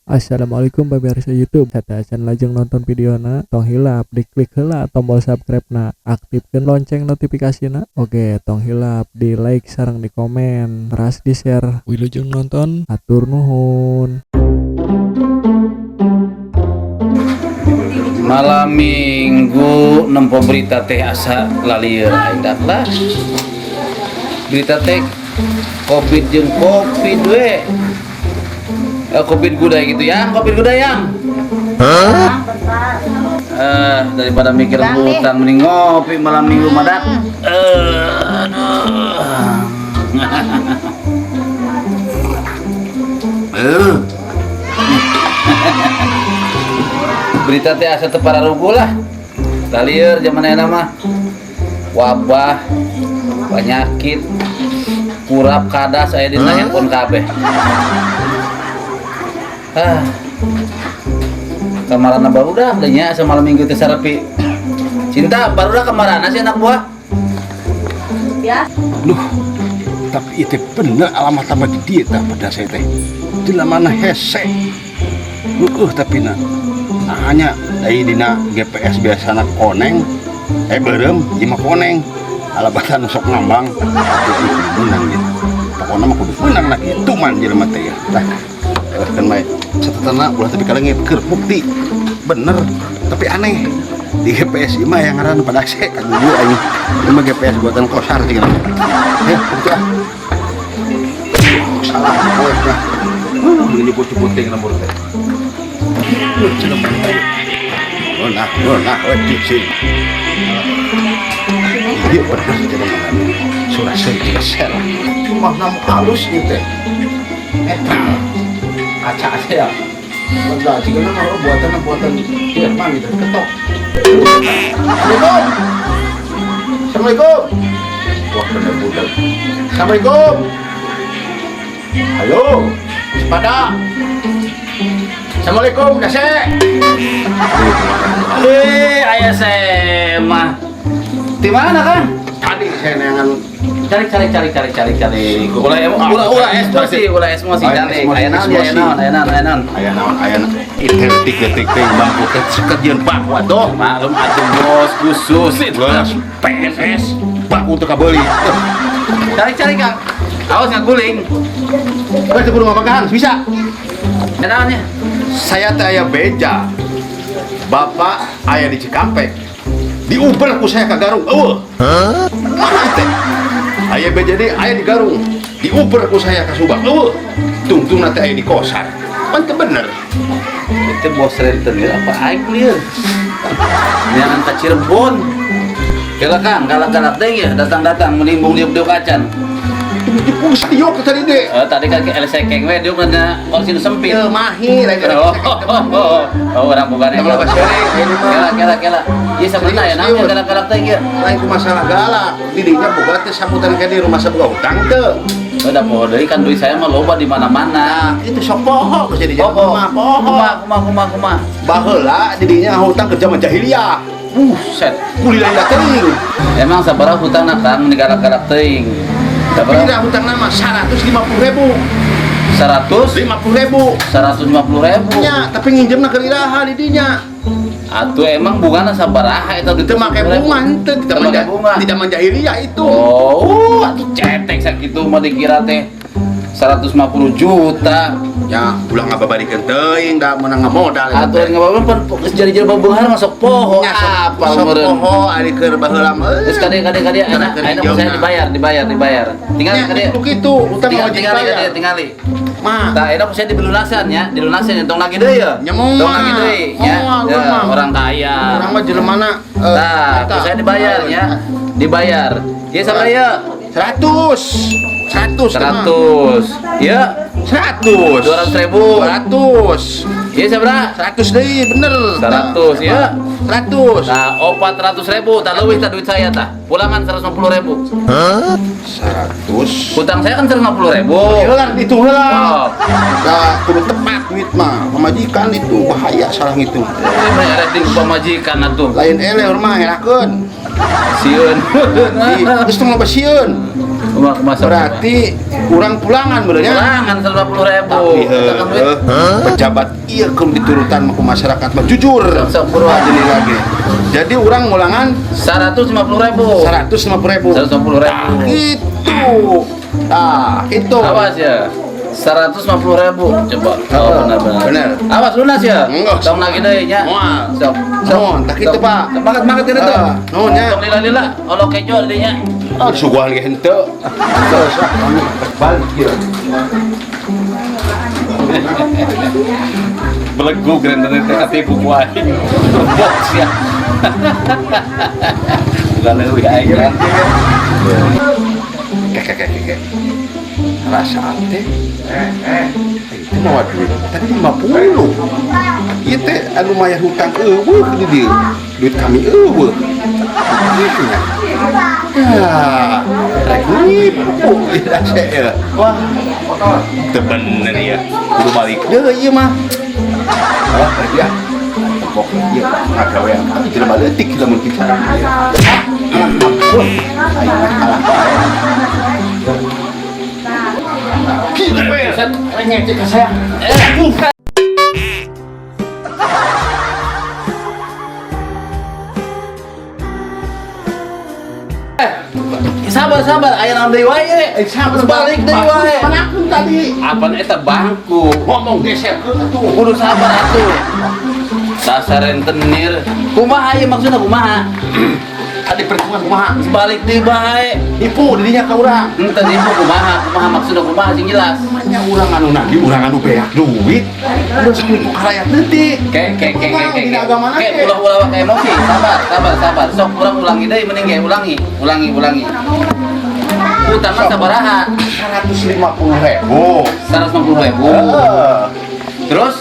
Assalamualaikum pemirsa YouTube. Sateuacan lajeng nonton videona, tong hilap diklik heula tombol subscribe na, aktifkan lonceng notifikasina. Oke, tong hilap di like sareng di komen, teras di share. Wilujeng nonton, hatur nuhun. Malam Minggu nempo berita teh asa lalieur aing dak lah. Berita teh Covid jeung Covid we. Eh, Covid kuda gitu ya, Covid kuda yang. Eh, daripada mikir hutang mending ngopi malam Minggu madak. Eh, aduh. Eh. Berita teh asa teu pararuguh lah. Lalieur zaman ayeuna mah. Wabah, penyakit, kurap kadas aya dina handphone kabeh. Ah. Kamarana barudak deh nya asa malam Minggu teh sarepi. Cinta barudak kamarana sih anak buah? Ya. Duh, tapi itu bener alamat tambah di dieu tah pada saya teh. Di mana hese. Lukuh tapi na. Nah, hanya dari dina GPS biasana koneng, eh beureum, ieu mah koneng. Alabatan sok ngambang, tapi itu menang gitu. Pokoknya mah kudu menang lah gitu man jelema teh ya. Tah, kan bae. Catatana ulah tapi kalengit keur bukti. Bener, tapi aneh. Di GPS ieu mah yang ngaran pada saya kan ieu aing. Ieu mah GPS buatan kosar sih. Ya, gitu ah. Salah, poek lah. Ini putih-putih lembur teh. Oh nah, oh nah, oh sih. Iya bener jadi mana. Surah saya juga sel. Cuma namu halus gitu teh. Netral. Kaca aja ya. Enggak, jika nama buatan buatan Jerman gitu, ketok. Assalamualaikum. Assalamualaikum. Wah, bener budak. Assalamualaikum. Halo, Sepada. Assalamualaikum, Dase. Eh, aya saya mah. Di mana kan? Tadi saya neangan. Cari cari cari cari cari cari. Ulah ulah ulah emosi, ulah emosi cari. Aya naon ya, aya naon, aya naon, aya naon. Aya naon, aya naon. Itu detik-detik teh bangku teh sekejian baku atuh. Maklum atuh bos khusus itu. Bos PNS baku teu kabeuli. Cari cari Kang. Awas ngaguling. Wes teu kudu ngomong bisa. Aya naon ya? Saya teh aya beja. Bapak aya di Cikampek. Di Uber ku saya ka Garung. Eueuh. Mana teh? Aya beja deui aya di Garung. Di Uber ku saya ka Subang. Eueuh. Tungtung teh aya di Kosar. Pan teu bener. Itu bos rentenir apa aing lieur? Jangan ka Cirebon. Kela Kang, galak-galak deh ya, datang-datang menimbung diuk-diuk acan. Geus diuk tadi deh. Eh, tadi kan ke LC Keng we diuk na kursi nu sempit. Teu mahi lain. Oh, orang bukan. Kalau sharing ini mah. Kela kela kela. Iya sebenarnya ya, naon galak-galak teh ieu? Lain ku masalah galak. Didinya boga teh sambutan ke di rumah sabuga hutang teu. Udah poho deui kan duit saya mah loba di mana-mana. Nah, itu sok poho geus jadi Poho. mah poho. Kumaha kumaha kumaha kumaha. Baheula didinya hutang ke zaman jahiliyah. Buset. Kuliah teuing. Emang sabaraha hutangna Kang meni galak-galak teuing? Sabaraha? Pindah hutang nama 150 ribu. 100 50 ribu. 150 ribu. Nya, tapi nginjemna ke iraha didinya. Atuh emang bungana sabaraha eta duit Teu make bunga henteu, tidak Teu make manja, bunga. Tidak menjahiliyah itu. Oh, atuh cetek sakitu mah dikira teh 150 juta. Ya, ulah ngababarikeun teuing da meunang ngamodal eta Atuh teh. ngababar pan geus jadi-jadi beunghar masuk poho. Nya, sok- Apa sok meureun. Poho ari keur baheula mah. Terus kade kade kade Karena ayeuna keur ayeuna hijau saya na. Dibayar, dibayar, dibayar. Tinggal Nya, kade. kudu kitu, utang Tinggal wajib tinggal bayar. kade tinggali. Mah. Tah ayeuna saya dilunasan ya, dilunasan ya tong lagi deui ya. Nya moal. Tong lagi deui ya. Moal, Ya, urang mah. orang kaya. Urang mah jelemana Tah, eta. saya dibayar ya. Dibayar. Ya sama ya. 100. 100. 100. Ya, 100. 200 ribu. 200. Iya sabaraha? 100 deui bener. 100 ya. 100. Nah, 400 ribu, tak leuwih tah duit saya tah. Pulangan 150 ribu. 100. Hutang saya kan 150 ribu. Heula dihitung heula. Oh. Nah, kudu tepat duit mah. Pamajikan itu bahaya salah ngitung. Eh, rating pamajikan atuh. Lain eleh mah herakeun. Sieun. Geus tong loba sieun. Kumaha kumaha sok. Berarti urang pulangan benernya. Pulangan 150.000. Tapi Eta kan duit. Pejabat iya kem diturutan mah ku masyarakat mah jujur. Sok sok buruan. Jadi lagi. Jadi urang ngulangan 150.000. 150.000. 150.000. Nah, gitu. Nah, itu. Awas ya. 150.000 coba. Oh, benar benar. Benar. Awas lunas ya. Enggak. Tong lagi deui nya. Moal. Sok. Sok. Nuhun, tak kitu, Pak. Semangat banget ini tuh. Ah, nuhun nya. Tong lila-lila, olo kejo di nya. Ah, suguhan ge henteu. Terus ah, kami balik ieu. Belegu rentenir teh katipu ku aing. Box ya. Bukan leuwih aing kan. Kek kek kek kek. Rasa teh. Itu mawa duit. Tadi 50. Ieu teh anu mayar hutang euweuh di dieu. Duit kami euweuh. Gitu nya. Ya, rek nipu ieu teh ya. Wah, teu bener ya. Kudu balik deui ieu mah. Wah, ya. Pokok ieu ngagawe kami jelema leutik lamun bicara. Ah, ampun. Aing mah kalah bae. Gitu we. Ngecek ka saya. Sabar sabar, aya naon deui wae. Eh, sabar Balik deui wae. Mana aku tadi? Apaan eta bangku? Ngomong geser ke atuh. Kudu sabar atuh. Dasar rentenir. Kumaha ieu maksudna kumaha? Tadi perhitungan kumaha? Balik deui bae. Nipu dirinya ka urang. Henteu nipu kumaha? Kumaha maksudna kumaha sing jelas. Namanya urang anu nagih, urang anu beak duit. Udah nipu ka rakyat leutik. Ke ke ke ke ke. Dina agama Ke ulah-ulah ke emosi. Sabar, sabar, sabar. Sok urang ulangi deui mending ge ulangi. Ulangi, ulangi. Utang mah sabaraha? 150.000. 150.000. Heeh. Terus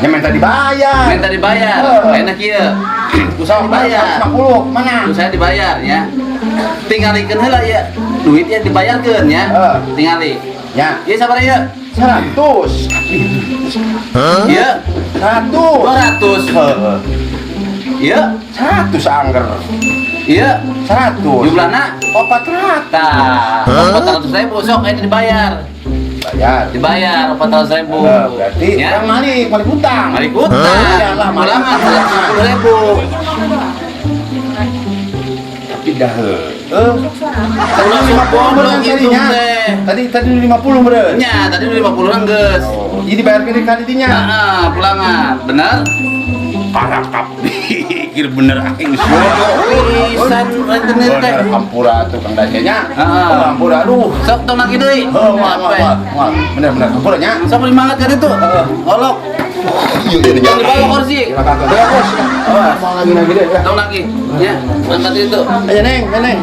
Ya minta dibayar. minta dibayar. Heeh. Enak ieu. Usaha dibayar. 150 mana? Usaha dibayar ya. Tingalikeun heula ya. Duitnya dibayarkeun ya. Heeh. Tingali. Ya, Ieu sabaraha ieu? 100. Ieu 100. 200. Heeh. Ieu 100 angger. ieu 100. jumlahna 400. tah 400.000 sok ini dibayar. Bayar. Dibayar 400.000. Berarti ya. urang malik, malik hutang. Mari utang. Iyalah, malik. Ulangan 150.000. Tapi dah heueuh. Ulah 50 goblok bener hitung tadinya. teh. Tadi tadi 50 bener. Nya, tadi 50 geus. Oh, jadi bayar kredit kali dinya. Heeh, pulangan. Bener? Parah kapikir bener aing geus bodoh. Pisan rentenir teh. Bener hampura tuh Kang Dasenya. Heeh. Oh, hampura aduh. Sok tong lagi deui. Heuh, moal moal moal. Bener bener hampura nya. Sok semangat ka ditu. Olok. Iya iya Tong dibawa kursi. Ya bos. Awas. Mau lagi lagi deh ya. Tong lagi. Ya, angkat itu. Ayo Neng, ayo, Neng.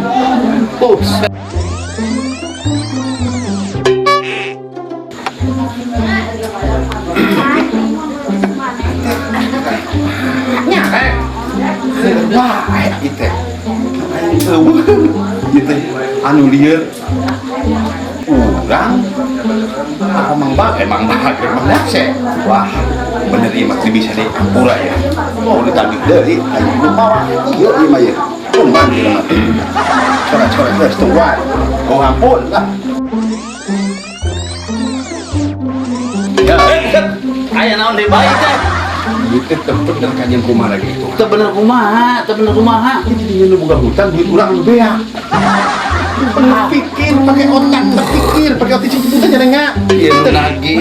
Wah, ieu teh. Aing eueuh. Ieu teh anu lieur. Urang apa Mang Bag? Emang Bag, emang Dase. Wah, bener ieu mah teu bisa diampura ya. Oh, ditagih deui, aing kudu mawa. Ieu ieu mah ieu. Kuman ieu mah. Coret-coret geus tungguan. Oh, ampun lah. Ya, aya naon deui bae teh. Ieu teh teu bener kajian kumaha lagi itu. Teu bener kumaha, teu bener kumaha. Ini jadinya nu boga hutang duit urang nu beak. Bener pikir pakai otak, berpikir pakai otak sing kitu teh nyarenga. Ieu lagi,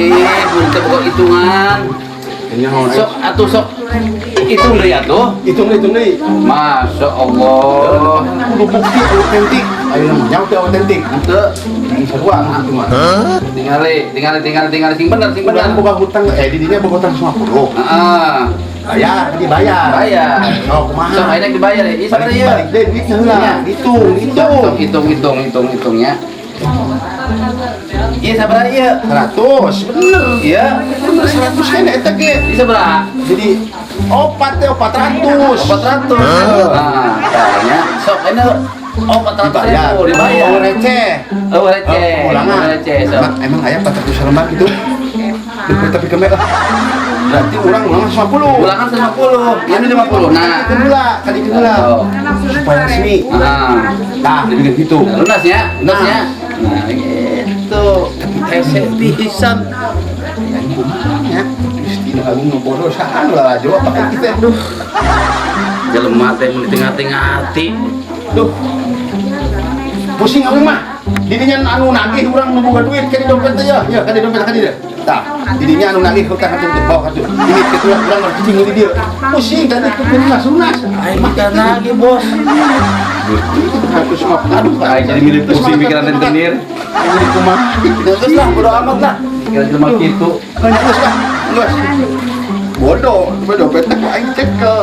mun teu boga hitungan. Sok atuh sok hitung deui atuh. Hitung deui, hitung deui. Masya Allah. Kudu bukti autentik. Ayo nyaw teh autentik. Henteu. Sarua itu mah. Tingali, tingali, tingali, tingali sing bener, sing bener. Urang boga hutang di dinya boga hutang 50. Heeh. Bayar, dibayar. Bayar. Oh, kumaha? Sok ayeuna dibayar ya. Ih, Balik, sabar ieu. balik deh duitnya heula. Iya. Hitung, hitung. Hitung, hitung, hitung, hitung ya. Iya sabar ieu. 100, bener. Iya. Bener 100 kan eta ge. Iya sabaraha? Jadi opat teh 400. 400. Nah, tanya. Sok ayeuna oh 400 Dibayar. ribu dibayar. Oh, receh. Oh, receh. Ulangan. Oh, receh, sok. Emang, emang aya 400 lembar gitu? Tapi kemek lah. Berarti urang ulangan 50. Ulangan 150. Ini 50. Nah. Kadieu heula, kadieu heula. Oh. Supaya resmi. Nah. Nah, dibikin gitu. Lunas ya, lunas ya. Nah, gitu. Hese pisan. Yang kumaha nya? Gusti Agung nu bodoh saha nu lalajo apa kita, duh. Jelema teh mun di tengah-tengah hati. Duh. Pusing aing mah. Didinya anu nagih urang nu boga duit ke di dompet teh ya. Ya, ka di dompet ka di dieu. Tah, didinya anu nagih hutang atuh teh bawa atuh. Ini kitu lah urang cicing di dieu. Pusing tadi kudu lunas. Aing mah nagih, Bos. Harus mah aduh. Aing jadi milih pusing mikiran rentenir. Aing jadi kumaha. Terus lah, bodo amat lah. Pikiran jelema kitu. Geus lah, geus. Bodoh, dompetnya ku aing cekel.